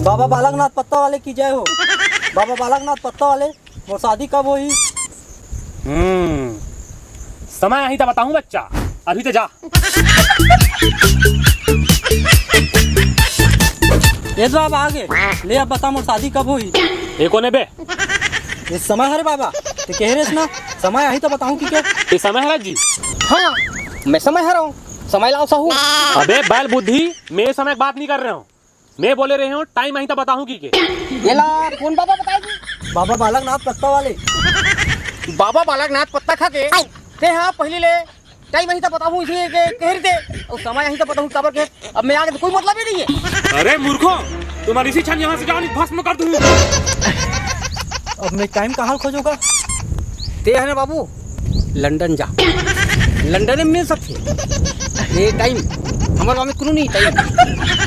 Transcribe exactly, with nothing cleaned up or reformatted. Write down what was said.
बाबा बालकनाथ पत्ता वाले की जय हो। बाबा बालकनाथ पत्ता वाले, मोर शादी कब होही? हम्म, समय आही त बताहूँ बच्चा, अभी त जा। ए तो बाबा आगे, ले अब बता मोर शादी कब होही? ए कोने बे? ए समय हरे बाबा, ते कहे रेस ना, समय आही त बताहूँ कि के? ए समय हरे जी? हाँ, मैं समय हरहूँ, समय लाव साहू। अबे बैल बुद्धि, मैं समय की बात नहीं कर रहा हूँ। मैं बोले रहे हूँ, टाइम आही त बताहूँ कि के। एला कोन बाबा बताय जी? बाबा बालकनाथ पत्ता वाले। बाबा बालकनाथ पत्ता खा के, ते हाँ पहली ले टाइम आही त बताहूँ इसी के कह रही थे, और समय आही त बताहूँ काबर के, अब मैं आगे तो कोई मतलब ही नहीं है। अरे मूर्खो, तुम्हारी इसी क्षण यहाँ से जाओ, नहीं भस्म कर दूँ। अब मैं टाइम कहाँ खोजूंगा? ते है ना बाबू, लंदन जा, लंदन में मिल सकते। ये टाइम हमारे गाँव में कोनो नहीं टाइम।